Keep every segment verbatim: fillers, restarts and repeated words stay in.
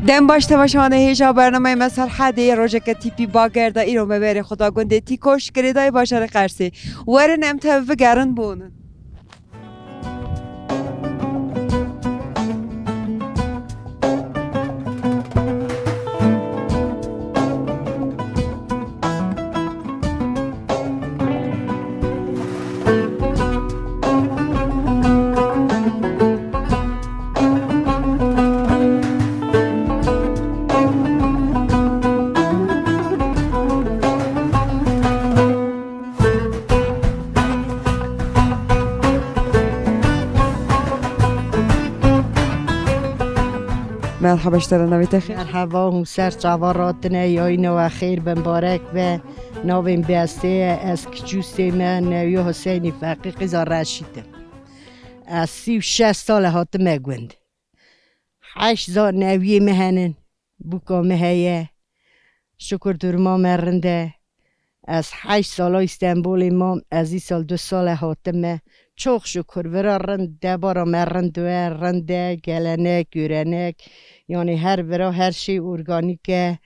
Dem baş temaşevanê hêja bernameyê me Serhedê, rojeke tîpî bager de îro me berê xwe da gundê Tîkoş, girêdayî bajarê Qersê. Werin em tev bigerin bonin. Merhaba, ji te re navê te xêr? Merhaba, hûn ser çava ratine, yayîna we xêr be, mbarek be. Navê min Bestê ye, ez kiçûsê me, newiya Huseynê Feqî, qîza Reşîd im. Ez sî û şeş sal e hatime gund. Heşt zar newiyê me henin, bûka me heye. Şukur duruma me rind e. Ez heşt sala Îstenbolê mam, ez îsal du sal e hatime. Çok şukur, vira rind, debara me rind we, rind e, gelenek, görenek. Yani her vira her şey organîk e.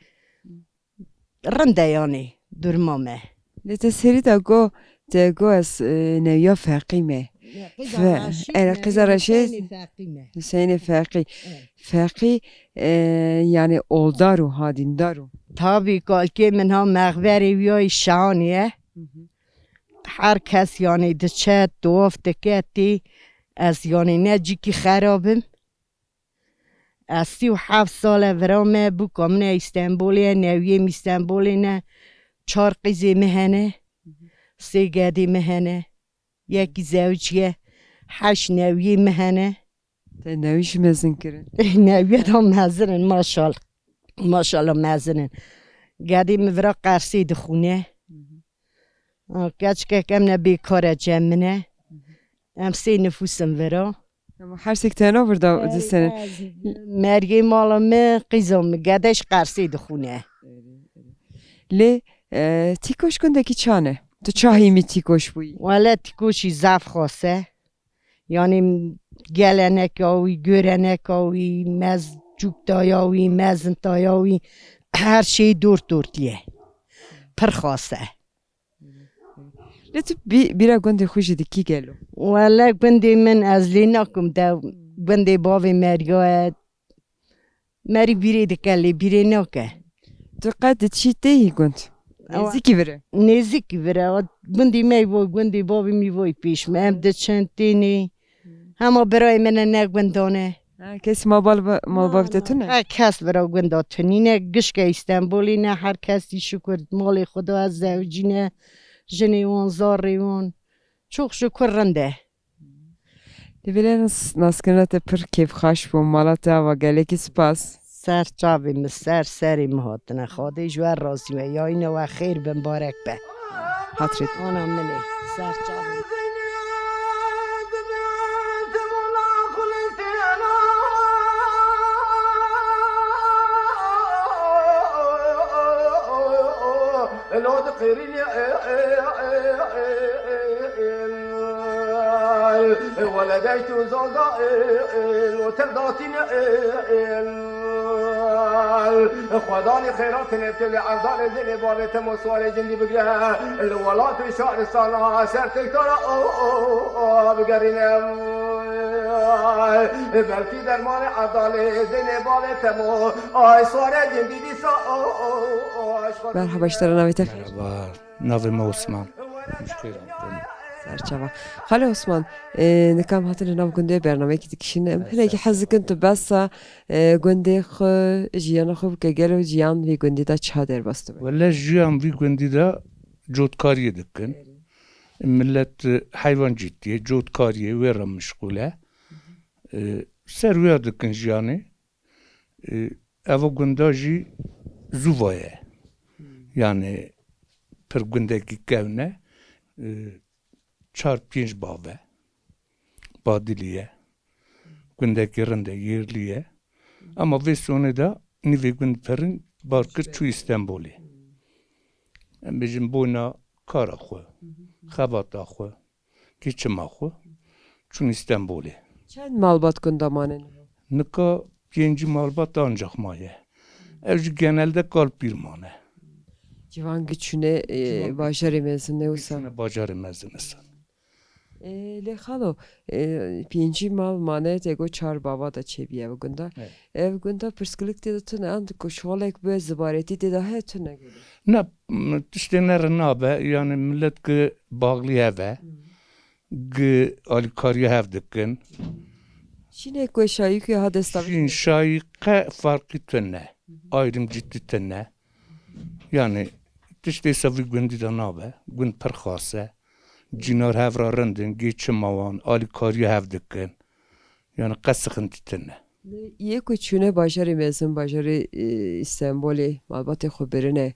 Rind e yani duruma me. Lê te serî de got, te got ez, e, newiya Feqî me. Ne, qîza Fe-, Reşîd, e, qîza newiya Reşîd. Hüseynê Feqî me. Hüseynê Feqî. Evet. Feqî, e, yani oldar û hadîndar û. Tabii kalkê min ha mexverê wiyayî şanî ye. Hı hı. Her kes yani diçe, tuwaf dike tê. Ez yani ne cîkî xerab im. Ez sî û heft sal e vira me, bûka min e Îstenbolê ye, newiyê min Îstenbolê ne, çar qîzê min hene, sê gedê min hene, yekî zewicî ye, heşt newiyê min hene. Te newî jî mezin kirin. Newiye da mezin in, maşallah. Maşallah mezin in. Gedê min vira Qersê dixwîne. Hı hı. Ha, keçikek em ne bêkar e cem min e. Hı hı. Em sê nifûs in vira. Ama her sêk tena vir da Erê, disenin. Ez, mergê mala min, qîza min, gede ji Qersê dixwîne. Lê, e, Tîkoş gundekî çan e? Tu çahî mî Tîkoş bûyî? Wele Tîkoşî zaf xas e. Yani geleneka wî, göreneka wî, mez cûktaya wî, mezintaya wî, her şey dort dort ye. Pir xas e. Lê tu bî-, bîra gundê xwe jî dikî gelo? Wele gundê min ez lê nakim de gundê bavê meriya ye. Merî bîrê dike lê bîrê nake. Tu qet diçî tê hî gund? Ewa. Nêzîkî vir e? Nêzîkî vir e. Gundî me bo, gundî bavê min bo pêş me. Em diçin tênê. Hema birayê min e ne gundan e. Ha, kesî malbal-, malbavê te tune? Ha, kes vira gunda tunîne. Gişke Îstenbolî ne. Her kesî şukur malê Xuda ez zewicîne. Jinê wan, zarê wan. Çok şukur rind e. Divê nas-, naskirina te pir kêfxweş bû. Mala te ava gelekî spas. Ser çavê min, ser serê min hatine. Xwedê ji we razî be. Yayîna we xêr be, mbarek be. Hatirê te. Ana min ê. Ser çavê min. Wele deşt û zalda û tev datîne. Xwedanî xêratine tu lê evdalê dilê bavê te moswarê cindî bigre. Li welat û şaristana ser tektara bigerîne. Belkî dermanê evdalê dilê bavê te mo ay sware cindî dîsa. Merhaba, ji te re navê te xêr. Merhaba. Navê me Osman. Ji xêr hatin. Serçava. Xalê Osman, e, nika em hatine nav gundê bernameyekî dikişîne. Em hinekî hez dikin tu behsa, e, gundê xwe, jiyana xwe bike. Gelo jiyan vî gundî de çiha derbas dibe? Wele jiyan vî gundî de cotkariyê dikin. Milet, e, heywan cîtiye, cotkariyê wê re mişxûl e. E, ser wê dikin jiyanê. E, eva gunda jî zûva ye. Hmm. Yani pir gundekî kevn e. E, çar pênc bav e. Badilî ye. Gundekî rind e, yerlî ye. Ama vê sonê de nîvê gund pirin bar kir çû Îstenbolê. Em bêjin boyna kara xwe, xebata xwe, geçima xwe, çûn Îstenbolê. Çend malbat gunda mane niha? Nika pêncî malbat ancax maye. Ew jî genelde kal pîr mane. Civan giçûne, e, Civan bajarê mezin ne wisa. Giçûne bajarê mezin insan. E, lê xalo, e, pêncî mal mane, te got çar bava da çêbî ev gunda. Evet. Ev gunda pirsgirlik tê de tune, an ku şolek bi zibaretî tê de heye tune gelo. Ne, m-, tiştê ne re nabe, yani millet ki bağlı heve. Hmm. Gi alîkariyê hev dikin. Şînek ku şayî ku ha desta Şîn şayî qe farqî tune. Ayrım ciddi tune. Yani tiştê se vî gundî de nabe. Gund pir xas e. Cînar hev ra rind in, gê çima wan, alîkariyê hev dikin. Yani qe sixintî tune. Yê ku çûne bajarê mezin, bajarê, e, Îstanbulê, malbatê xwe birine.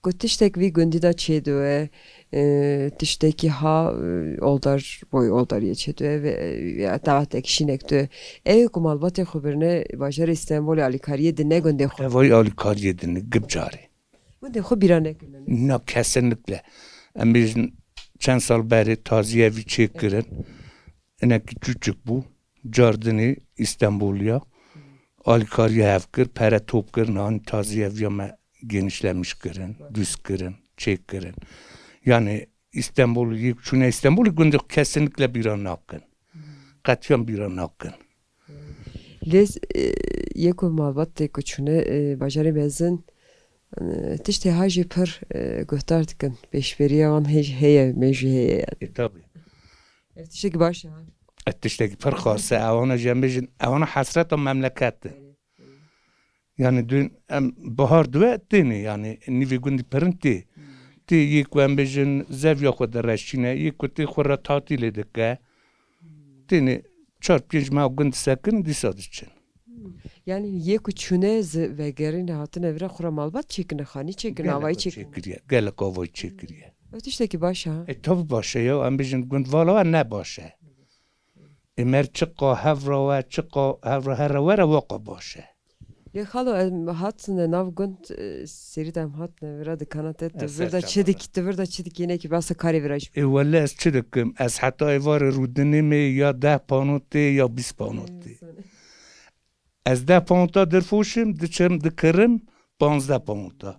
Ku tiştek vî gundî de çêdiwe, e, tiştekî ha, e, oldar, boy oldariyê çêdiwe ve, e, ya tawatek şînek diwe. Ew ku malbatê xwe birine, bajarê Îstanbulê alîkariyê dine gundê xwe. Evayî alîkariyê dine, gibcarê. Gundê xwe bîra nekirine. Na, kesinlikle. Em bêjin çend sal berê taziyevî çêkirin. Inekî çûçik bû. Cardinê Îstanbulî ya. Alîkariyê hev kir, pere top kir, nihan taziyeviya me genişlemiş kirin, düz kirin, çêk kirin. Yani Îstanbul, yek çûne Îstanbulî gundê kesinlikle bîra nakin. Qetiyan bîra nakin. Lê, e, yek ku malbat tê ku çûne, e, bajarê mezin, e, tiştê ha jî pir, e, guhdar dikin. Pêşberiya wan hej-, heye, me jî heye yani. E, tabii. Ev tiştekî baş e ha. E, tiştekî pir xas e. Ewana jî em bêjin, ewana hesreta memleket e. Yani dün em bahar diwe têne, yani nîvê gundî pirin tê. Tê yê ku em bêjin zeviya xwe direşîne, yê ku tê xwe re tatîlê dike. Têne çar pênc meha gund disekin, dîsa diçin. Hmm. Yani yê ku çûne zi vegerîne hatine vira xwe re malbat çêkine, xanî çêkine, avayî çêkine. Gelek çêkiriye, gelek avayî çêkiriye. Ev tiştekî baş e ha. E, tabi baş e ya, em bêjin gund vala we ne baş e. Ê mer çiqa hev re we, çiqa hev re here were, waqa baş e. Lê xalo, em hatine nav gund, e, serî de em hatine vira dikana te, tu vir de çi dikî, tu vir de çi dikî, hinekî behsa karê vira jî. Ê wele ez çi dikim? Ez heta êvarê rûdinê me ya deh panotê ya bîst panotê. Ez deh panota dirfoşim, diçim dikirim panzdeh panota.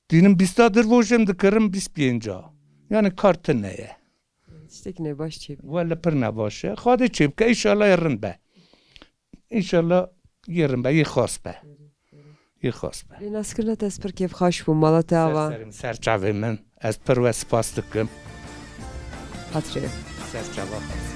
Tînim bîsta dirfoşim, dikirim bîst pênca. Yani kar tune ye. Tiştekî ne baş çêbî. Wele pir nebaş e. Xwedê çêbike, înşallah yê rind be. Înşallah yê rind be, yê xas be. Yê xas be. Lê naskirina te ez pir kêfxweş bûm, mala te ava. Ser serê min, ser çavê min. Ez pir we spas dikim. Xatirê. Ser çava xas.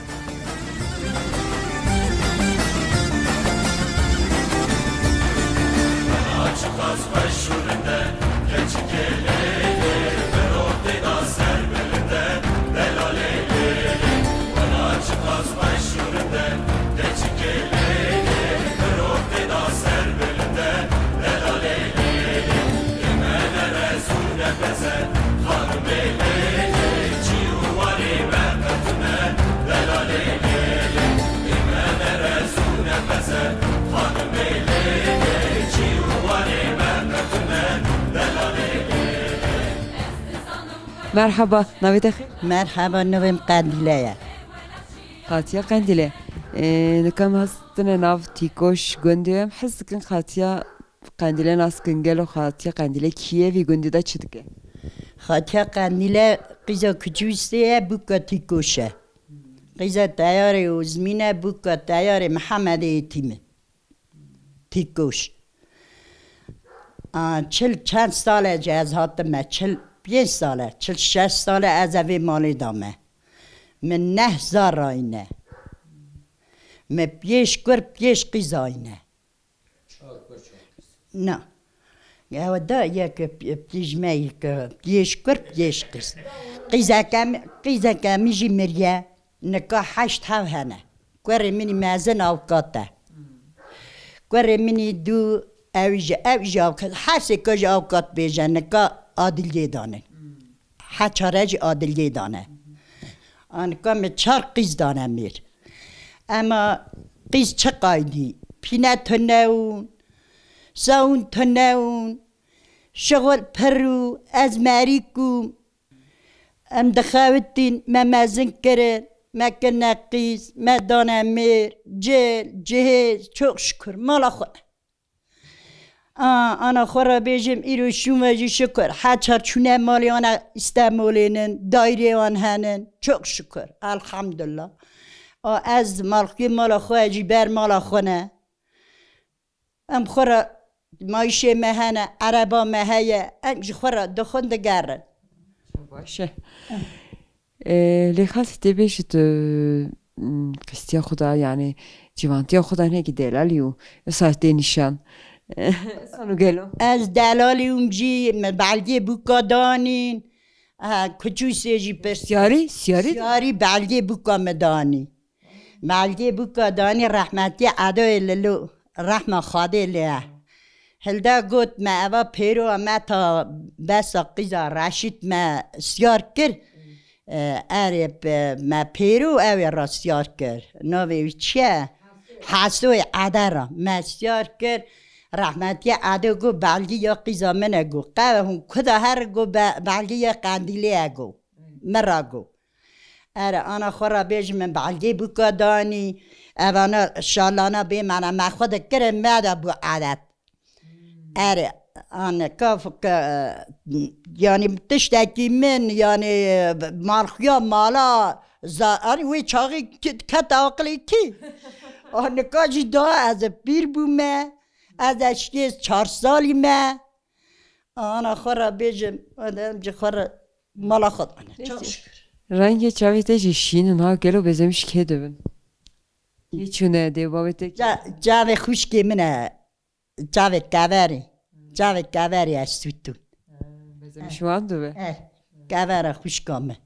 Merhaba, navê te xêr? Merhaba, navê min Qendîle ye. Xatiya Qendîle. Ee, nika em hastine nav Tîkoş gundê, em hez dikin xatiya Qendîle nas kin, gelo xatiya Qendîle kî ye, vî gundî de çi dike? Xatiya Qendîle qîza Kuçûsê ye, bûka Tîkoş e. Qîza teyarê Ozmîn e, bûka teyarê Mihemedê Êtîm e. Tîkoş. A, çil çend sal e ji ez hatime, çil pênc sal e, çil şeş sal e ez ê vê malê de me. Min neh zar rayîne. Me pêş kur, pêş qîz ayîne. Çar kur, çar qîz. Na. Ew da yek p-, pîj me yek pêş kur, pêş qîz. Qîzeke mi-, qîzeke min jî miriye. Nika heşt hev hene. Kurê min î mezin avkat e. Kurê min î dû, ew jî, ew jî avkat, her sê ka jî avkat bêje, nika adiliyê dane. He çare jî adiliyê dane. Anika me çar qîz dane mêr. Ema qîz çi qaydî? Pîne tune ûn, sawûn tune ûn, şixul pir û ez merîk ûm. Em dixewitîn, me mezin kirin, me kirine qîz, me dane mêr, cil, cihêz, çok şükür, mala xwe. A, ana xwe re bêjim, îro şûme jî şukur. Her çar çûne malê wan e, Îstemolê nin, daîrê wan henin. Çok şukur. Elhamdulillah. A, ez malxuyê mala xwe jî ber mala xwe ne. Em xwe re mayîşê me hene, ereba me heye. Em ji xwe re dixwin digerin. Baş e. Eh. Ee, lê xas tê bêjî tu, mm, qistiya xwe da, yani ciwantiya xwe da hinekî delalî û wisa tê nîşan. Sanu gelo. Ez delalî ûm jî, me belgê bûka danîn. Ha, kuçûsê jî pirs. Siyarî, siyarî? Siyarî belgê bûka me danî. Belgê bûka danî rehmetî Edoyê Lilo, rehma Xwedê lê ye. Hilda got me eva pêro me ta besa qîza Reşîd me siyar kir. E, erê pe-, me pêro ew ê ra siyar kir. Navê wî çi ye? Hesoyê Edera me siyar kir. Rehmetî Edo got belgî ya qîza min e got. Qewe hûn kuda her got be-, belgî ya Qendîlê ye got. Min ra got. Ere, ana xwe re bêjim, min belgê bûka danî, evana şalana bê mene, me xwe dikirin, me de bû edet. Ere, ane, ka, ka, yani tiştekî min, yani malxiya mala, za-, yani wê çaxî ki-, kete aqilê kî? Ane, ka jî daha ez pîr bûme, ez e şêst çar salî me. Ana xwe re bêjim, em ji xwe re mala xwe dane. Çok şükür. Rengê çavê te jî şîn in ha, gelo bezemiş kê dibin? Kê çûne dê bavê te kê? Ça-, çavê xwişkê min e, çavê keverê. Çavê keverê e, sûtûn. Bezemiş wan dibe. Eh, kevera xwişka min.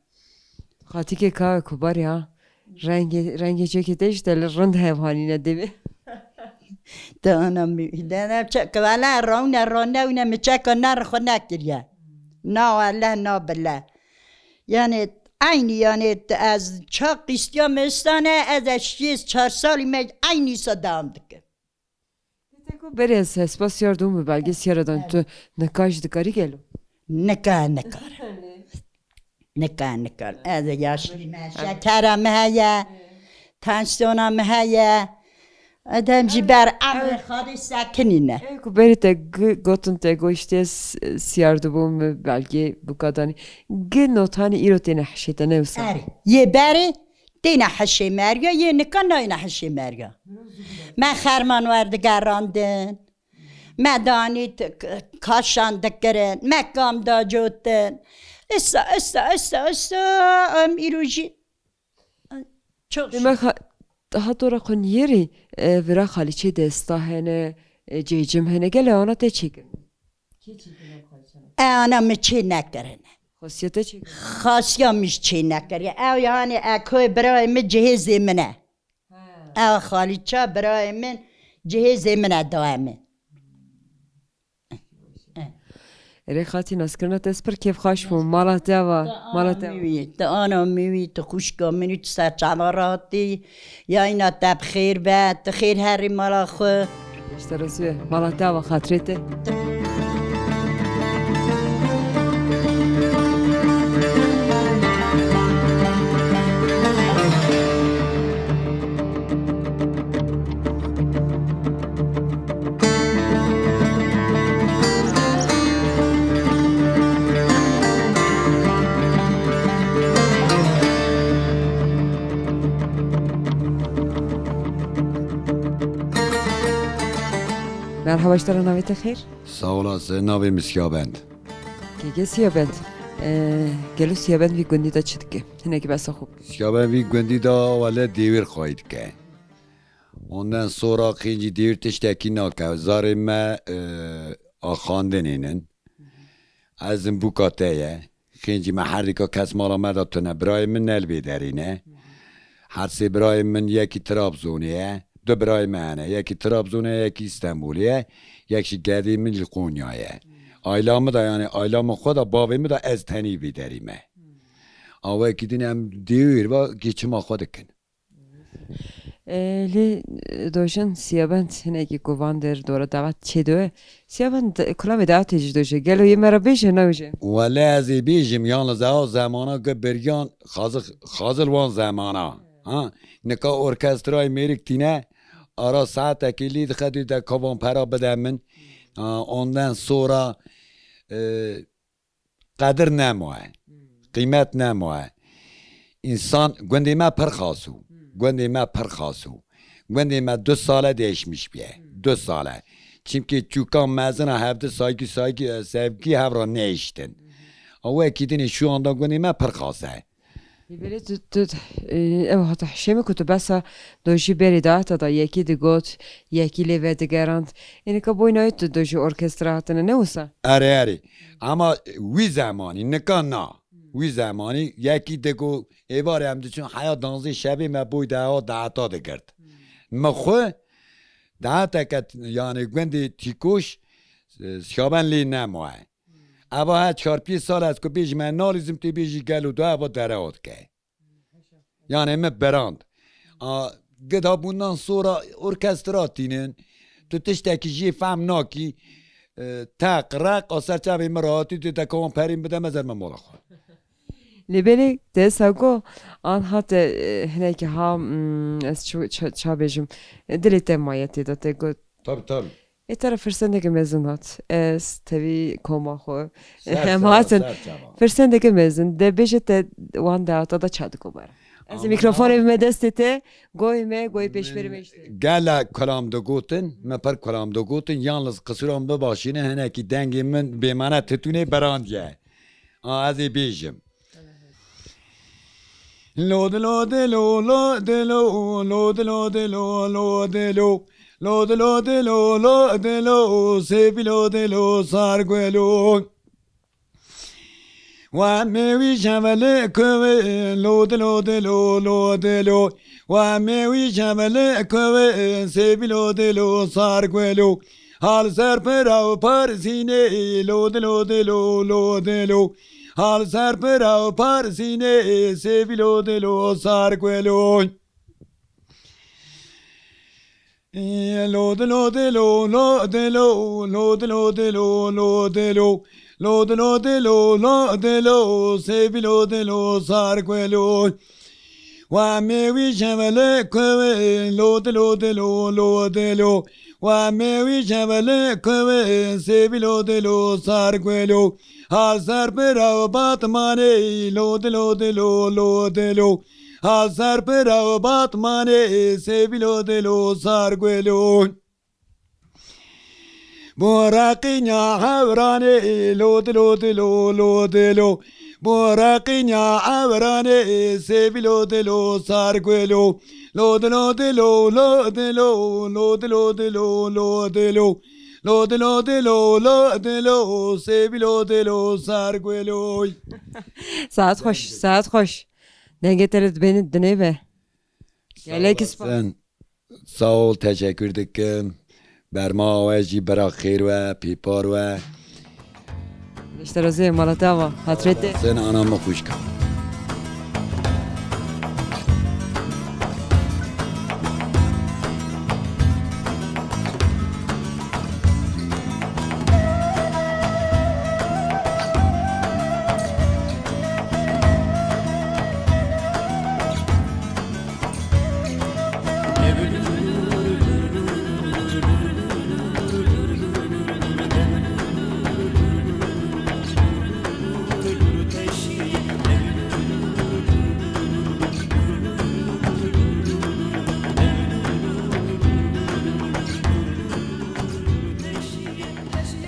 Xatîkê ka kubar ya. Rengê, rengê çekê te işte li rind hevhanîne devê. Te ana mi, de ne çe, kevela rawne, rawne, wine mi çeka ne xwe nekiriye. Na wele, na bile. Yani, aynı yani, ez çak istiya mistane, ez eşiz çar salî me aynı sa devam dikim. Te ku berê ez hespa siyar dûm bi belgê siyara dan, tu nika jî dikarî gelo? Nika, nikare. Nika, nikare. Ez yaşlî me, şekera me heye, tansiyona me heye. Edem jî ber emrê Xwedê sekinîne. Ew ku berê te gi-, gotin te goştê s-, siyar dibûm bi belgê bûka danî. Gi notanî îro têne hişê te ne wisa? Erê, yê berê têne hişê meriya, yê nika nayne hişê meriya. Me xerman werdigerandin, me danî t-, k-, kaşan dikirin, me kam da cotin. Issa, issa, issa, issa, em îro jî çok Dê me xa-, ha dora xwe niyêrî, e, vira xalîçê desta hene, e, cêcim hene, gele ana te çêkirin? Kê çêkirin ev xalîçana? E, ana min çê nekirine. Xasiya te çêkirin? Xasiya min jî çê nekiriye. Ew yani ekoyê birayê min cihêzê min e. Ha. Ew xalîça birayê min cihêzê min e dayê min. Erê xatî naskirina te ez pir kêfxweş bûm. Mala te ava, mala te ava. Mîwî, tu ana mîwî, tu xwişka min û tu serçava ratî. Yayna te bi xêr be, tu xêr herî mala xwe. Ji te razî be. Mala te ava, xatirê te. Merhaba, ji te re navê te xêr? Sağ olasın, navê min Siyabend. Keke Siyabend, e, gelo Siyabend vî gundî de çi dike? Hinekî behsa xwe bike. Siyabend vî gundî de wele dêwêr xwayî dike. Ondan sonra qîncî dêwir tiştekî nake. Zarê me, e, axandinê nin. Ezin bûka te ye. Qîncî me her dîka kes mala me de tune. Birayê min ne li bê derî ne. Her sê birayê min yekî Trabzonê ye. Du birayê me hene. Yekî Trabzonê ye, yekî Stenbolê ye. Yek jî gedê min ji Qonya ye. Ayla min de, yani ayla min xwe de, bavê min de ez tenî bê derî me. Awekî din em dêwir va geçima xwe dikin. E, lê, e, dojin Siyabend hinekî ku van der dora davet çêdibe. Siyabend, e, kulamê davetê jî doje. Gelo yê me re bêje, newje? Wele ez ê bêjim, yalnız ew zemana ku beriyan xazil, xazil wan zemana. Ha? Nika orkestrayê mêrik tîne, ara saetekê lê dixe dê de kavan pera bide min. Aa, ondan sonra, e, qedir nemaye. Qîmet nemaye. Însan, gundê me pir xas û. Gundê me pir xas û. Gundê me du sale değişmiş bîye. Du sale. Çimkî çûkan mezin a hevdi saygî, saygî, e, sevgî hev ra nehiştin. A wekî dinê şu anda gundê me pir xas e. Lê belê tu, tu, e, ew hata hişê min ku tu besa dojî berê daeta da yekî digot, yekî lê vedigerand. Ênika boyna wê tu dojî orkestra hatine, ne wisa? Erê, erê. Ama wî zemanî, nika na. Wî zemanî yekî digot, êvarê em diçin heya danzdê şevê me boy deha daeta digirt. Min xwe daeteke, yani gundê Tîkoş, e, Sixaben lê nemaye. Eva her çar pênc sal ez ku bêjim, me nalîzim tê bêjî gelo tu eva derewa dike. Yani me berand. A, gida bundan sonra orkestra tînin. Tu tiştekî jê fehm nakî. E, teq, req, a ser çavê min rahatî tu te kawan perîn bide me zer me mola xwe. Lê belê te sako an hate, e, hinekî ha, mm, ez çi, ça, ça bêjim, e, dilê te maye tê de te got. Tabii, tabii. Ê te re firsendeke mezin hat. Ez, tevî koma xwe. Ser em çava, hatin. Ser çava. Firsendeke mezin. De bêje te wan dehata da ça diko bara. Ez ê mîkrofonê bime destê te, goyê me, goyê pêşberî me işte. Gela kulam digotin, me pir kulam digotin, yalnız qisûra min bibaşîne, hinekî dengê min bêmane titûnê berandiye. A, ez ê bêjim. Lo dilo dilo, lo dilo, lo dilo dilo, lo dilo. Lo dilo dilo, lo dilo, sêvî lo dilo, sar guelo. Wa me wî şevele kuve, lo dilo dilo, lo dilo. Wa me wî şevele kuve, sêvî lo dilo, sar guelo. Hal ser pira û parsînê, lo dilo dilo, lo dilo. Hal ser pira û parsînê, sêvî lo dilo, sar guelo. Lo dilo dilo, lo dilo, lo dilo dilo, lo dilo. Lo dilo dilo, lo dilo, sêvî lo dilo, sar guelo. Wa me wî şevele kuve, lo dilo dilo, lo dilo. Wa me wî şevele kuve, sêvî lo dilo, sar guelo. Hal ser pira û batmanê, lo dilo dilo, lo dilo. Hal ser pira û batmanê, sêvî lo dilo, sar guelo. Bo reqînya hewranê, lo dilo dilo, lo dilo. Bo reqînya hewranê, sêvî lo dilo, sar guelo. Lo dilo dilo, lo dilo, lo dilo dilo, lo dilo. Lo dilo dilo, lo dilo, sêvî lo dilo, sar guelo. Saet xweş, saet xweş. Dengê te li dibên dinê be. Gelek spas. Sağ ol, teşekkür dikim. Berma we jî bira xêr we, pîpar we. Ji te re zê mala te ava, hatirê te. Sen ana min xwişka.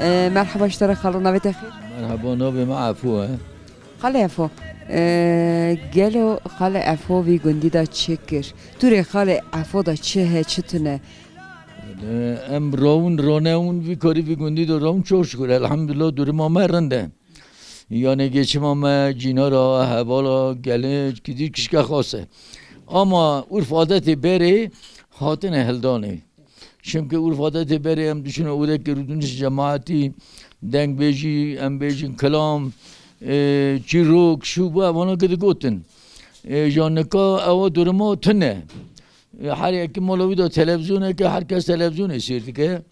Ee, merhaba ji te re xalo, navê te xêr? Merhaba, navê me Efo e. Xalê Efo, e, gelo xalê Efo vî gundî de çi kir? Tu rê xalê Efo de çi he, çi tune? E, em rawin, ranewin, vî karî vî gundî de rawin, çok şükür, elhamdülillah, duruma me rind e. Yani geçima me, cînara, hevala, gelê, kidî kişke xas e. Ama urf adetê berê hatine hildanê. Çimkî urf adetê berê em diçûne odekê rûdinişê cemaetî, dengbêjî, em bêjin kilam, e, çîrok, şû bû, evana ki digotin. E, ja nika ewa duruma tune. E, her yekî mala wî de televîzyoneke, her kes televîzyonê sêr dike.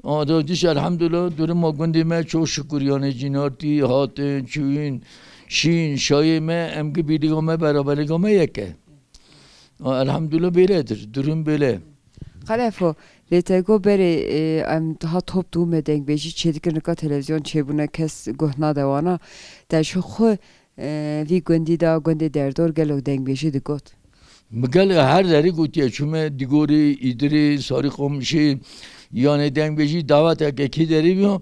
Ama da diş elhamdülillah duruma gundê me çok şükür, yani cînartî, hatin, çûyîn, şîn, şayê me, em ki birlîga me, beraberlîga me yek e. A, elhamdülillah bêledir, durum bêle. Xalefo, Lê te got berê, e, em daha top dû me dengbêjî çêdikirin, nika televîzyon çêbûne, kes guh nade wana. Te ji xwe, e, vî gundî de, gundê Derdor gelo dengbêjî digot? Min gelê her derê gotiye, çûme Dîgorê, Îdirê, Sarîqamişê, yanê dengbêjî daveteke kê derê biya,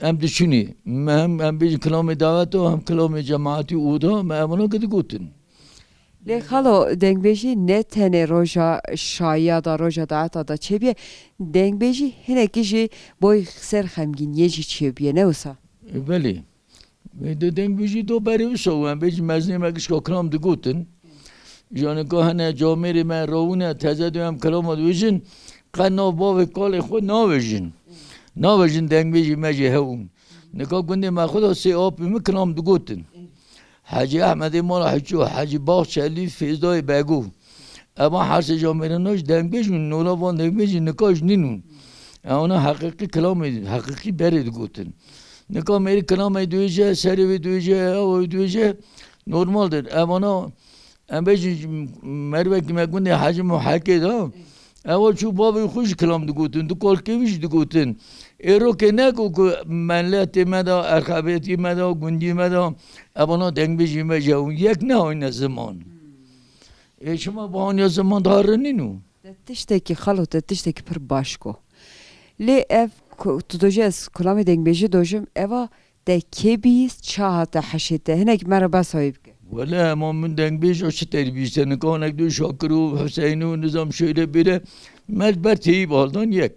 em diçûnê. Me hem, em bêjin kilamê daveto, hem kilamê cemaetî oda, me evana ki digotin. Lê xalo, dengbêjî ne tenê roja şayiya da, roja daeta da çêbûye. Dengbêjî hinekî jî boy ser xemgîniyê jî çêbûye, ne wisa? E, belê. E, de dengbêjî do berê wisa û em bêjin mezinê me gişka kilam digotin. Janika hene camêrê me rawûne, teze dê em kilama dibêjin, qe nav bavê kalê xwe navêjin. Navêjin dengbêjî me jî hew. Nika gundê me xwe de sê apê min kilam digotin. Hecî Ehmedê mala Hiço, Hecî Baxçelî, Fêzdayê Bego. Eva her sê camêrana ji dengbêj û nola van dengbêjî nika ji nîn û. Ewna heqîqî kilamê, heqîqî berê digotin. Nika mêrî kilamê dibêje, serê wê dibêje, ew dibêje, normaldir. Evana Em bêjin ji merivekî me gundê Hecî Muhekê de, ewa çû bavê xwe jî kilam digotin, du kolkê wî jî digotin. Êrokê ne ku, ku meletê me de, erxebetî me de, gundî me de, evana dengbêjî me jî ew yek nehayne ziman. Ê çima bahaniya ziman daha rinîn û? Te tiştekî xalo, te tiştekî pir baş got. Lê ev ku, tu dojî ez kulamê dengbêjî dojim, eva Te kê bîst, ça hate heşê te? Hinek me re behsa wê bike. Wele hema min dengbêj o çi terbiyî işte, nika hinek diyo Şakir û Hüseyin û nizam şöyle böyle, me ji ber teyî baldan yek.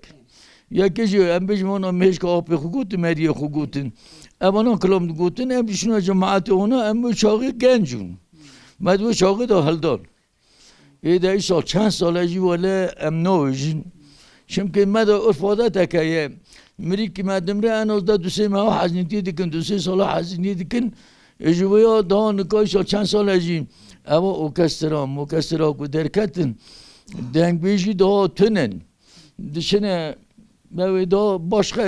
Yekê jî em bêjin wana mêşka apê xwe gotin, meriyê xwe gotin. Evana kilam digotin, em jî şuna cemaetê wana, em wê çaxê genc bûn. Me di wê çaxê de hildan. Ê de îsal çend sal e jî wele em navêjin. Çimkî me de urf adeteke ye. Mirîkî me dimre en az de du sê meha hezinîtî dikin, du sê sala hezinî dikin. Ê ji wê ya daha nika îsal çend sal e jî eva orkestra, orkestra ku derketin, dengbêjî daha tunin. Dişine me wê daha başka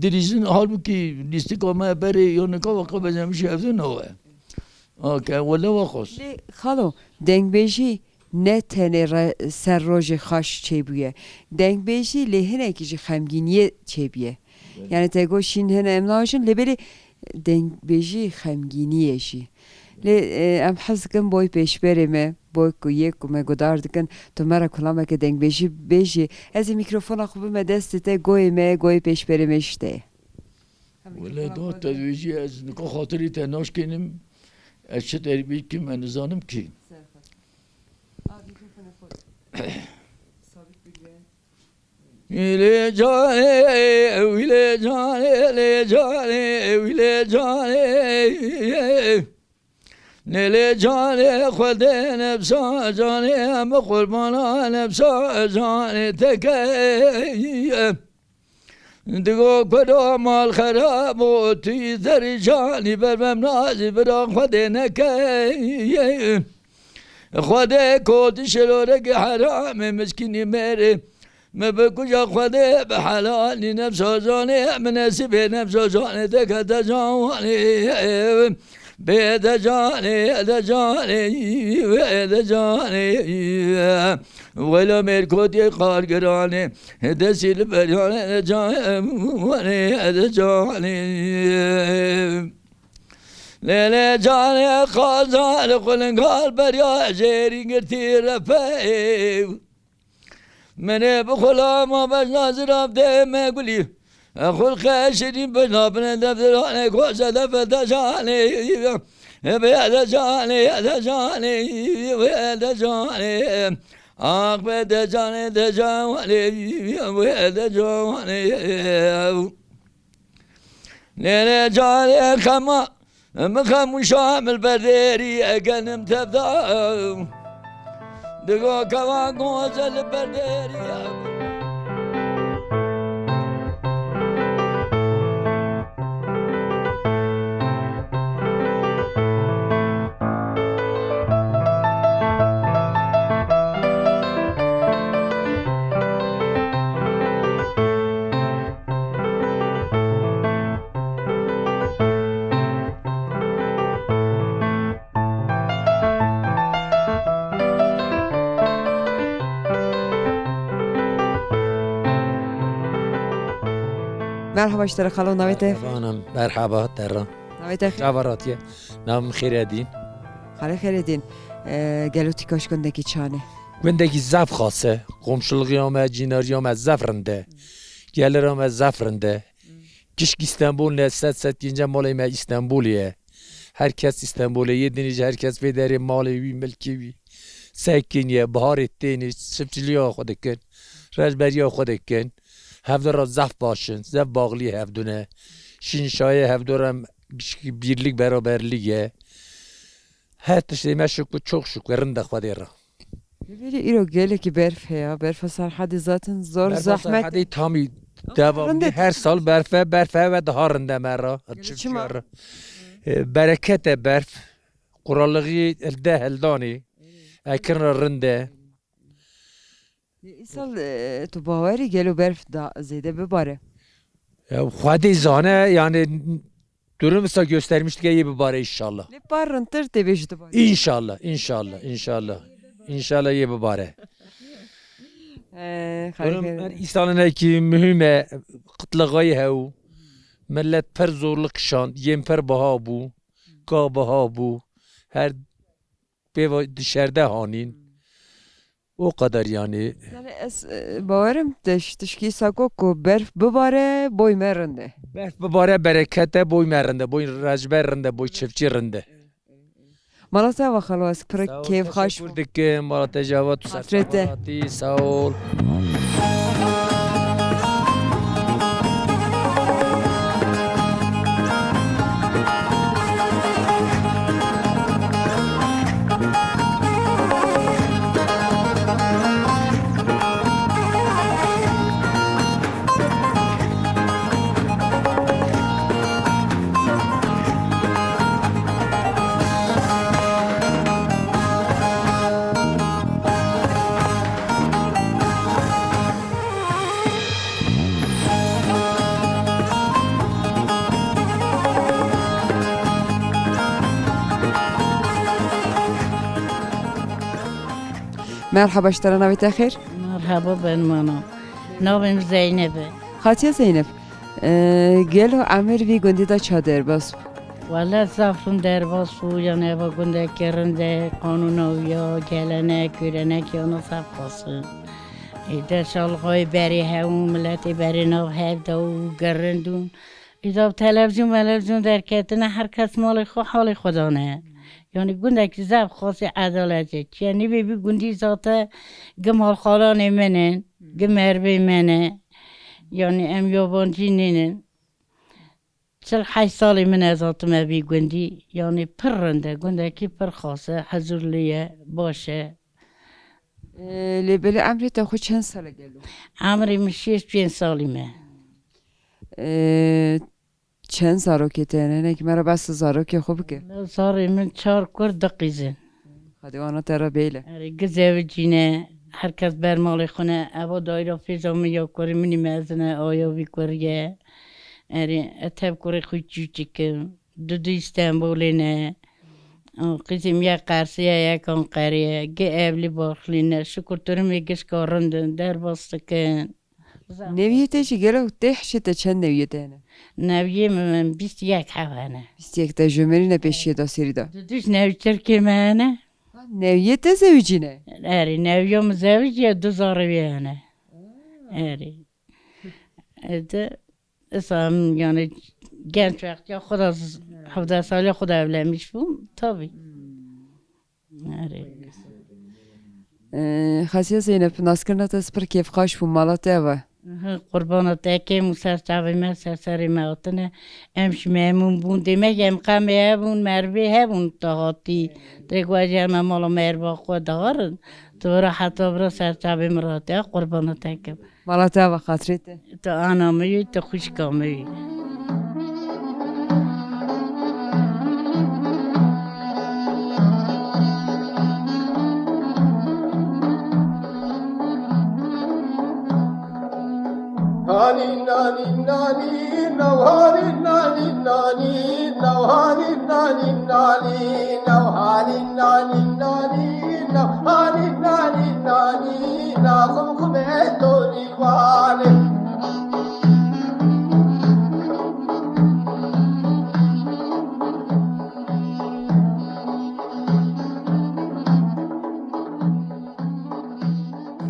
dirîzin, halbûkî lîstika me berê ya nika ve qe bezemişî hevdû nawe. Ok, wele we xwest. Lê xalo, dengbêjî ne tenê re-, ser rojê xaş çêbûye. Dengbêjî lê hinekî jî xemgîniyê çêbûye. Evet. Yani te got şîn hene em navêjin, lê belê dengbêjî xemgîniyê jî. Lê, e, em hez dikin boy pêşberê me, boy ku yê ku me gudar dikin, tu me re kulameke dengbêjî bêjî. Ez ê mîkrofona xwe bime destê te, goyê me, goyê pêşberê me ji te ye. Wele da te dibêjî ez nika xatirî te naşkênim, ez çi terbî kim, ez nizanim kî. Ser xwe. A, mikrofona xwe. Sabit bigre. Wîlê canê, wîlê canê, lê canê, wîlê canê. Nê lê canê Xwedê nefsa canê, em qurbana nefsa canê te ke. Digo kuro mal xerab û tu yî serî canî ber mem nazî bira Xwedê neke. Xwedê kotî şirorekî heramê miskînî mêrê. Me bi kuca Xwedê bi helalî nefsa canê, min nesîbê nefsa canê te kete canê. Bê de canê, de canê, wê de canê. Wela mêrkotiyê qargiranê, destî li beryanê de canê, de canê. Lê lê canê qazan xulingal berya jêrî girtî repey. Menê bi xulama bejna zirav dê me gulî. Xulqe şirîn bejna bine defteranê koşe defe de canê. Be de canê, de canê, be de canê. Ah be de canê, de canê, be de canê. Nêrê canê xema, min xem û şam li ber dêrî egenim tevda. Digo keva goze li ber dêrî. Merhaba ji te re xalo, navê te? Merhaba hanım, merhaba te re. Navê te xêr? Çava ratiye. Navim Xêredîn. Xalê Xêredîn, e, gelo tu kaş gundekî çane? Gundekî zaf xas e. Komşulixîya me, cînariya me zaf rind e. Gelira me zaf rind e. Gişk Îstanbul ne, sed sed gênce malê me Îstanbulê ye. Her kes Îstanbulê ye, dinê jî her kes vê derê malê wî, milkê wî. Sekiniye, biharê tênê, çiftçiliya xwe dikin, rejberiya xwe dikin. Hevdû re zaf baş in, zaf baxlî hevdû ne. Şînşayê hevdû re gişkî bîrlik, beraberlik e. Her tiştê me şikû, çok şikû, rind e Xwedê re. Lê belê îro gelekî berf heye. Berfa Serhedê zaten zor Berfa zehmet. Serhedê tamî Ama devamlı rind e her sal berf e, berf e ve daha rind e me re. Gelê çima? Çiftçiya re. E, bereket e berf. Quralixî hilde hildanê. Ekin re rind e. Lê îsal, e, tu bawerî gelo berf da zêde bibare? Ya, Xwedê zane, yani, durum ise göstermiş dike yê bibare inşallah. Lê par rintir tê bê ji tu bawerî. İnşallah, inşallah, inşallah. İnşallah yê bibare. E, Durum xalê her însanine ki mühim e, qıtlığayı hew. Millet per zorluk kişand, yêm per baha bû, ka baha bû. Her pê ve dişerde hanîn. O kadar yani. Yani ez, e, bawerim teş-, tişkî sako ku berf bibare, boy me rind e. Berf bibare bereket e, boy me rind e, boy rejber rind e, boy çiftçî rind e. Mala te ava xalo, ez pir kêfxweş bûm. Sağ ol, teşekkür dikim. Mala te java tu ser Xatirê te. Sağ ol. Merhaba, ji te re navê te xêr? Merhaba, ben Mana. Navê min Zeynep e. Xatiya Zeynep, e, gelo emir vî gundî de ça derbas bû? Wele zaf rind derbas bû, yani eva gundekî rind e, qanûna wî ya, gelenek, görenek yana zaf xas in. Ê, de şalxayê berê hew, miletê berê nav hev de û gerindûn. Îda bi televîzyon melevîzyon derketine, her kes malê xwe halê xwe dane. Yani gundekî zaf xasê edalet e. Çiye nîvê vî gundî zate gi malxalanê min in, gi mervê min e. Yani em yabancî nînin. Çil heşt salê min ez hatime vî gundî. Yani pir rind e, gundekî pir xas e, huzurlî ye, baş e. Ee, lê belê emrê te xwe çend sal e gelo? Emrê min şêst pênc salî me. Ee, çend zarokê te hene? Hinekî me re behsa zarokê xwe bike. Zarê min çar kur, du qîz in. Xwedê wana te re bêle. Erê, gi zewicîne, her kes ber malê xwe ne. Eva dayra fêza min ya kurê min î mezin e, aya vî kurî ye. Erê, ez tev kurê xwe çûçik im. Du du Îstanbulê ne. Û qîzê min yek Qersê ye, yek Anqerê ye. Gi evlî barxlî ne. Şukur turimê gişka rind in, derbas dikin. Newiyê te jî gelo tê hişê te çend newiyê te hene? Newiyê min bîst yek heb hene. Bîst yek te jêmerîne pêşiyê da serî da. Du du jî newî çirkê me hene. Ha, newiyê te zewicîne? Erê, newiya min zewicî ye, du zarê wê hene. Erê. E, de, esa em, yani, genç wextiya xwe de z-, hevdeh saliya xwe de evlenmiş bûm, tabii. Erê. Ee, Xasiya Zeynep, naskirina te spir kêfxweş bû, mala te ava. Aha, qurbana te kêm û ser çavê me, ser serê me hatine. Em jî memnûn bûn. Demek em qemê hebûn, mervê hebûn, te hatî. Dê ku ez ê me mala merva xwe diharin. Tu vira heta vira ser çavê min re hatiye, qurbana te kim. Mala te ava, xatirê te. Tu ana min yî, tu xwişka min yî. Halî nalî nalî, nav halî nalî nalî, nav halî nalî nalî, nav halî nalî nalî, nav halî nalî nalî, nazim xwe torî walê.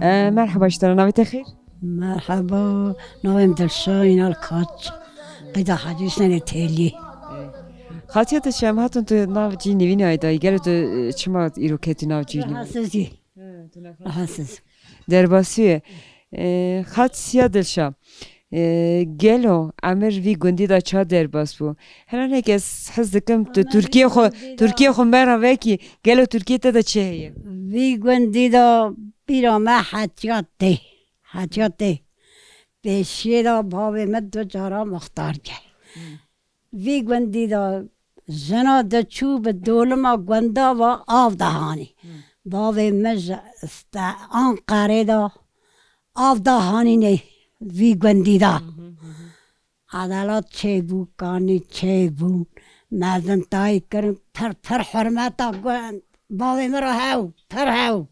E, merheba ji te re, navê te xêr? Merheba, navê min Dilşa Înal Kaç. Qeyda Hacî Husnenê Têliyê. Xatiya Dilşa, em hatin tu nav cî nivînê ay dayî. Gelo tu, e, çima îro ketî nav cî nivînê? Rahatsız. Rahatsız. Derbasî ye. E, Xatiya Dilşa. E, gelo emir vî gundî de ça derbas bû? Hena hinekî ez hez dikim tu Tirkiye xwe, Tirkiye xwe me re vekî. Gelo Tirkiye te de çi heye? Vî gundî de bîra me hetiya tê. Hetiya tê. Pêşiyê de bavê me du cara muxtar ke. Vî gundî de jina diçû bi dolima gunda ve av dihanî. Bavê min ji Ste-, Anqerê de av dihanînê vî gundî de. Edelat çêbû, kanî çêbûn, mezintayî kirin, pir pir hurmeta gund. Bavê min re hew, pir hew.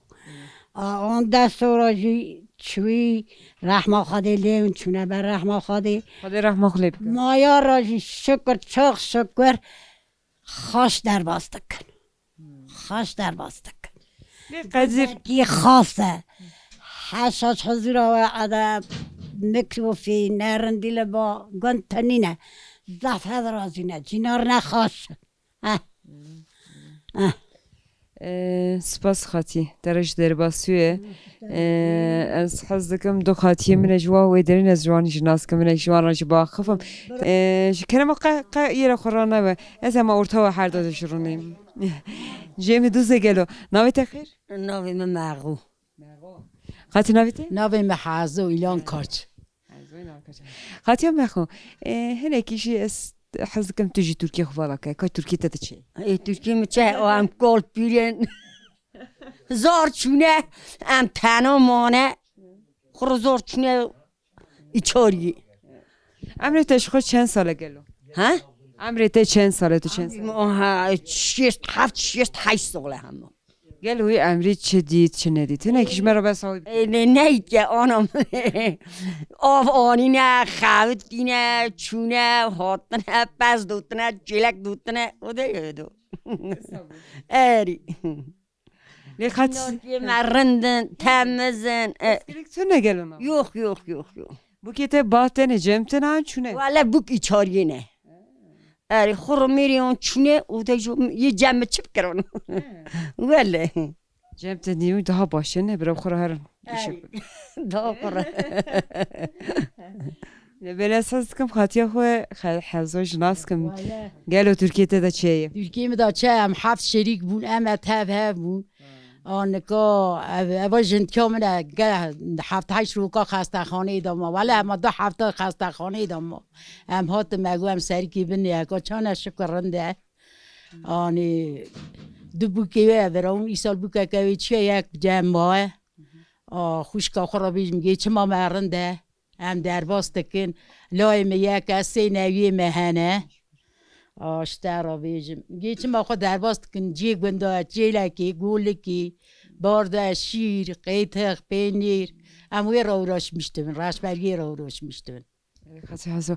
A, onde sonra jî çûyî rehma Xwedê lê hûn çûne ber rehma Xwedê. Xwedê rehma xwe lê bike. Maya re jî şikir, çok şikir xaş derbas dikin. Xaş derbas dikin. Lê qedir Kî xas e. Heşaş huzura we ede mikrofî nerindî li ba gund tenîne. Zaf hez razîne. Cînar ne xaş. Heh. Heh. Ee, spas Xatî, te re ji derbasî ye. Ee, ez hez dikim du xatiyê min e ji wa wê derîn, ez ji wan jî nas kim, min e ji wan re jî biaxifim. Ee, ji kerema qe, qe yê re xwe ranebe. Ez hema orta we her da dijirûnîm. Cemî dûzê gelo. Navê te xêr? Navê min Merxû. Xatî navê te? Navê min Hazo Îlan Kaç. Xatiya Merxû. Ee, hinekî jî ez hez dikim tu jî Tirkiye xwe vala ke. Ka Tirkiye te de çi? Ê Tirkiye min çi? O em kol pîrên. Zor çûne, em tena mane. Xwe zor çûne îçariyê. Emrê te ji xwe çend sal e gelo? Ha? Emrê te çend sal e, tu çend sal e? Aha, şêst heft, şêst heşt sal e hema. Gelo wî emrî çi dît, çi nedît? Hinekî ji me re behsa wî bike. Ê, ne, neyt ke anam. Av anîne, xewitîne, çûne, hatine, pez dotine, çêlek dotine. O de yedo. Erî. Lê qet Yê me rindin, temizin. E, Eskilîk tu ne gelo na? Yok, yok, yok, yok. Bûkê te ba tenê cem tena çûne. Wele bûk îçariyê ne. Erê, xurumêrê on çûne, o de jo yê cem mi çi bikirin. Wele. Cem te nî daha baş e ne, bira xwe re herin. Daha xure. Lê belê ez hez dikim xatiya xwe xe-, hezo ji nas kim. Gelo Tirkiye te de çi ye? Tirkiye mi da çi, em heft şerîk bûn, em e tev hev bûn. A nika ev, eva jindka min e, gel heft heşt roka xestexaneyê de ma. Wele ema du hefta xestexaneyê de ma. Em hatin me got em serikê binê, eka çane şikir rind e. Anî du bûkê wê ev re, hûn îsal bûkeke wê çi ye, yek cem ma e. A, xwişka xwe re bêjim, gê çima me rind e. Em derbas dikin. Layê me yek e, sê newiyê me hene. A, ji te re bêjim. Gê çima xwe derbas dikin, cê gunda, çêlekê, golikê, barde, şîr, qêtix, pênîr. Em wê re uğraşmış dibin, reşberiyê re uğraşmış dibin. Xasî Hazo.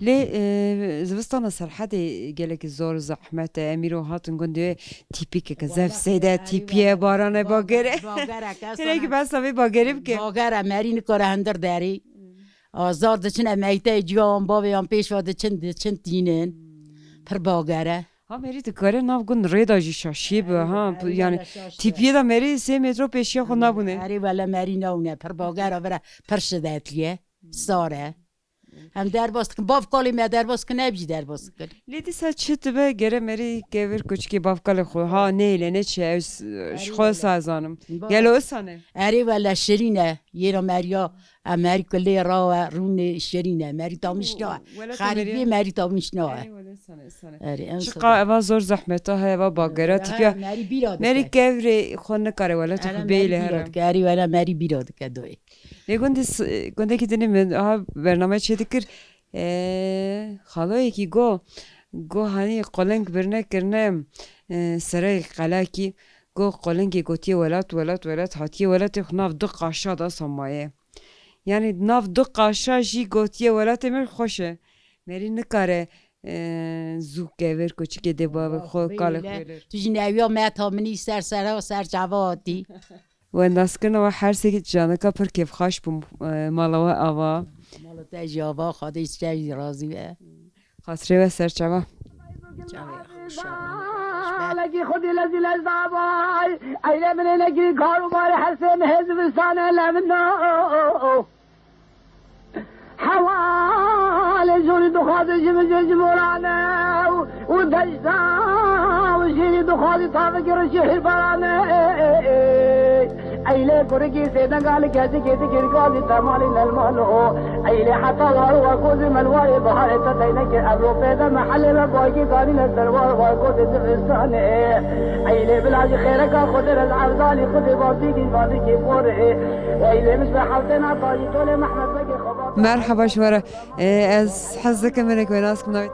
Lê, e, zivistana Serhedê gelekî zor zehmet e. Em îro hatin gundê wê tîpîkeke zef seyde, tîpiye, barane, bagere. Hinekî behsa vê bagerê bike. Bagere, merî nikare hundir derî. A, zar diçin emeyteyê ciya wan bavê yan pêş ve diçin, diçin tînin. Pir bagere. Ha merî dikare nav gund rê de jî şaşiyê bi, ha, yani tîpiyê de merî sê metro pêşiya xwe nabûne. Erê wele merî nabûne, pir bagera vira, pir şidetliye. Sar e. Em derbas dikin. Bav kalê me derbas dikin, ev jî derbas dikin. Lê dîsa çi dibe gere merî kevir kuçikê bav kalê xwe. Ha nêle ne çi, ew s-, ji xwe sa zanim. Gelo isane? Erê wele şirîn e. Yê ra meriya, em merî kulê rawe rûnê şirîn e. Merî tamiş na. Xerîbiyê merî tamiş na. Erê, en Çiqa eva zor zehmeta heye, eva bagera tipiya. Merî bîra dike. Merî kevrê xwe nikare wele tu xwe bêle here. Erê wele merî bîra dike doyê. Lê gundê s-, gundekî dinê min aha bername çêdikir, e, xaloyekî go, go hanî qoleng birine kirine, e, sereyê qelakî, go qolengê gotiye welat, welat, welat, hatiye welatê xwe nav du qaşa da samaye. Yanî nav du qaşa jî gotiye welatê min xweş e. Merî nikare, e, zû kevir kuçikê dê bavê xwe kalek verir. Tu jî newiya meta minî ser sera ser çava hatî. Wendaskirina we her sê canika pir kêfxweş bû, e, mala we ava. Mala te jî ava, Xwedê ji te jî razî be. Xatirê we ser çava. Çavê xweş be. Lekî xwedî lezî lez davay. Eyle min ê nekî kar û barê her sê mehê zivistane le min da. Hevalê jorî dixwaze ji min jê ji morane û, û deşta û jêrî dixwaze tavekî rişî hîrbarane. Eylê kurikî sêdenga li kezikê dikir gazî temalî lelmalo. Eylê heta war wa kozî melwarê biharê te teynekê evro pêde mehelê me bagî danîne ser war wa kozî zivistanê. Eylê bila ji xêreka Xwedê re li evdalî Xwedê vazî gî vazî kê porê. Eylê min ji hewtê na tajî tolê Mehmed Begê xebat. Merhaba ji we re. Ê, ez hez dikim hinek wê nas kim navê te?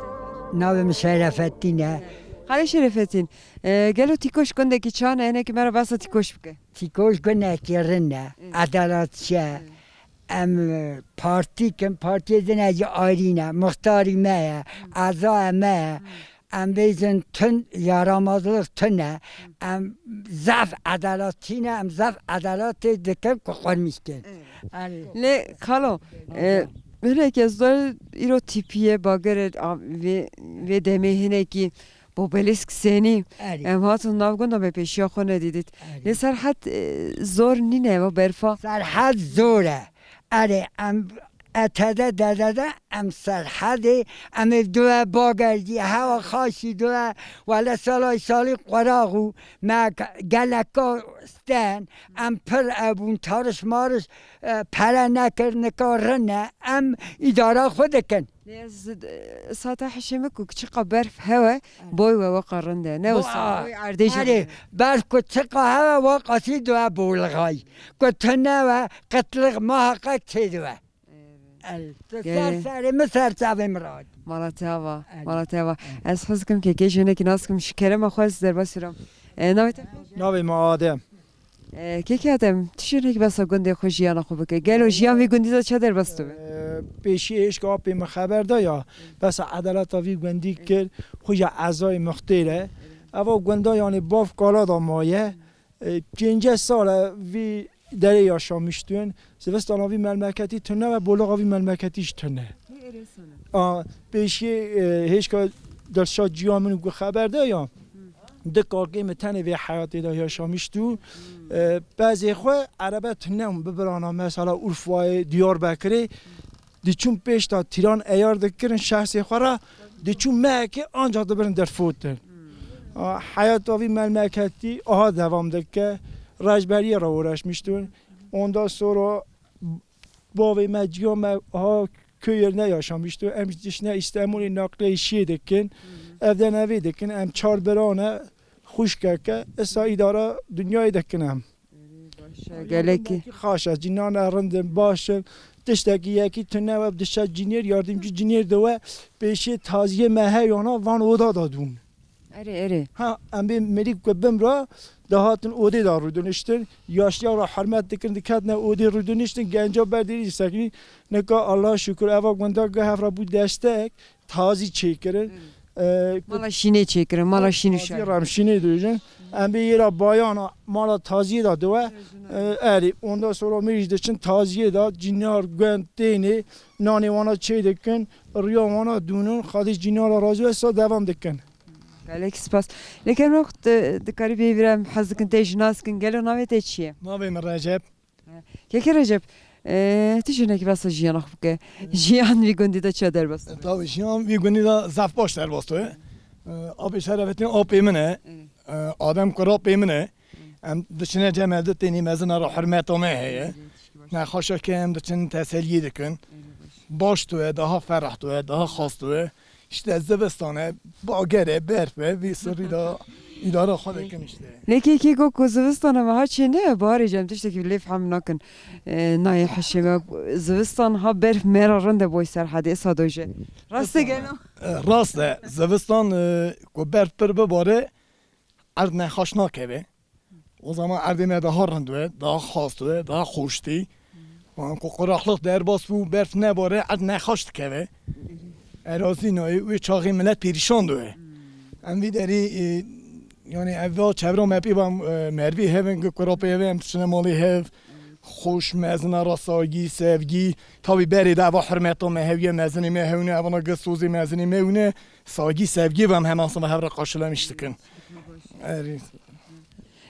Navê min Şerefettin e. Xalê Şerefettin, ê, gelo Tîkoş gundekî çan e, hinekî me re behsa Tîkoş bike. Tîkoş gundekî rind e, Hı. edaletçi ye. Hı. Em, e, partîk in, partiyê din e jî ayrî ne, muxtarî me ye, Hı. ezaya me ye. Hı. Em bêjin tun, yaramazlik tune. Em zaf edaletçî ne, em zaf edaletê dikin ku qurmîş kin. Evet. Erê. Lê Xalo, e, hinek ez dor îro tîpiyê bagirê a, vê, vê demê hinekî bobelîsk sênî. Erê. Em hatin nav gunda me pêşiya xwe nedîdît. Erê. Lê Serhed, e, zor nîne eva berfa. Serhed zor e. Erê, em E T D D D de em Serhedê, em ê due bagerî, hewa xaşî due, wele salay salî quraq û me geleka sten, em pir ebûn, tariş mariş, e, pere nekir, nika rine, em îdara xwe dikin. Lê ez, e, sata hişê min ku çiqa berf hewe, boy we weka rind e. Ne wisa, boy erdê jî rind e. Erê, berf ku çiqa hewe, weka sî due bolixay. Ku tune we, qitliq muheqeq çê due. El, tu ser serê min, ser çavê min rahat. Mala te ava, mala te ava. Ez hez dikim kekê ji hinekî nas kim, ji kerema xwe ez derbas kirim. E, navê te? Navê me Adem. E, kekê Adem, tu jî hinek behsa gundê xwe, jiyana xwe bike. Gelo jiyan vî gundî de çi derbas dibe? E, pêşî hêşka apê min xeber da ya, behsa edaleta vî gundî kir, xwe ya ezayê muxtêr e. Eva gunda, yanî, bav kala da maye. E, pêncî sal e vî derê yaşamiştûn. Zivistana vî melmeketî tune ve bolaxa vî melmeketî jî tune. A, pêşî, e, hêşka Dilşad ciya min ku xeber de ya. Di kalkê min tenê vê heyatê de yaşamiştû. E, bezê xwe erebe tune bibirana mesela Urfayê, Diyarbekirê. Diçûn pêşta tîran eyar dikirin şexsê xwe re, diçûn mehekê ancax dibirin derfotin. A, heyata vî melmeketî aha devam dike, rejberiyê re uğraşmıştun. Ondan sonra bavê me, ciya me aha köyerine yaşamıştı. Em dişine İstanbul'ê naqlê şiyê dikin. Evden evê dikin. Em çar birane, xuşkeke, esa îdara dinyayê dikin em. Gelekî. Xaş e, cinan e, rind in, baş in. Tiştekî yekî tune we dişe cinêr, yardımcı cinêr de we pêşê taziyê me heyana van oda da dûn. Erê, erê. Ha, em bê merî ku bimra, dihatin odê da rûdiniştin. Yaşliya ra hurmet dikin, diketine odê rûdiniştin, genca berdêrî sekinî. Nika Allah şükür, eva gunda ge hevra bû destek. Tazî çêkirin. Hmm. E, Mala şînê çêkirin, mala şîn û şer. Tazî remşînê dibêjin. Em bê yê ra bayana mala taziyê da diwe. E, erê, ondan sonra mirîş diçin taziyê da, cinar, gund, tênê, nanê wana çê dikin, riya wana dûnin, Xwedê cinar ra razî be, sa devam dikin. Gelek spas. Lê kem wextê dikarî bê vîra em hez dikin te jî nas kin, gelo navê te çi ye? Navê min Recep. Keke Recep, e, tu jî hinekî behsa jiyana xwe bike. Jiyan vî gundî de çi derbas dibe? Tabii, jiyan vî gundî de zaf baş derbas dibe. E, apê Şerefettin apê min e. E, Adem kura apê min e. Em diçine cem ev di tênî mezina re hurmeta me heye. Nexweşa ke em diçin teseliyê dikin. Baş dibe, daha ferah dibe, daha xas dibe. İşte zivistan e, bager e, berf e, vî sirrî de îdara xwe dikin işte. Lê kê kê got ku zivistan e, meha çê ne, baharê cem tiştekî lê fehm nakin. E, nayê hişê me, zivistan ha berf me re rind e boy Serhedê, esa doje. Rast e gelo? E, rast e. Zivistan, e, ku berf pir bibare, erd nexweş nakeve. O zaman erdê me daha rind be, daha xas be, daha xweş tê. Wan ku quraxliq derbas bû, berf nebare, erd nexweş dikeve. Erazî nayê, wê çaxê milet perîşan dibe. Em vî derî, e, Yani ev va çevra me pê va, e, mervî hev in, ku kura pê hev in, em diçine malê hev. Xweş, mezin e, ra sagî, sevgî. Tabî berê de eva hurmeta me hew ye, mezinê me hewn e, evana gi sozê mezinê me hewn e. Sagî, sevgî ve em heman siva hev re qarşilemiş dikin. Erê.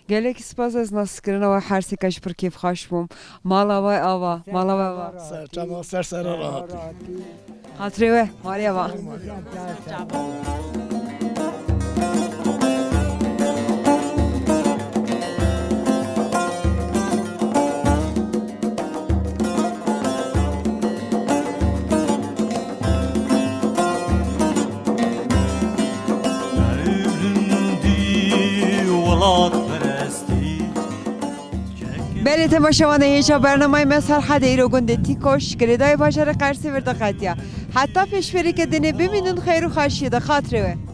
Gelekî spas, ez naskirina we her sêka ji pir kêfxweş bûm. Mala we ava, mala we ava. Ser çava, ser sera rahat. Xatirê we, Maria va. Belê temaşevanê hêja bernameyê me Serhedê îro gundê Tîkoş, girêdayê bajarê Qersê vir diqetiya. Heta pêşberî ke dinê bimînin xeyr û xweşiyê de, xatirê we.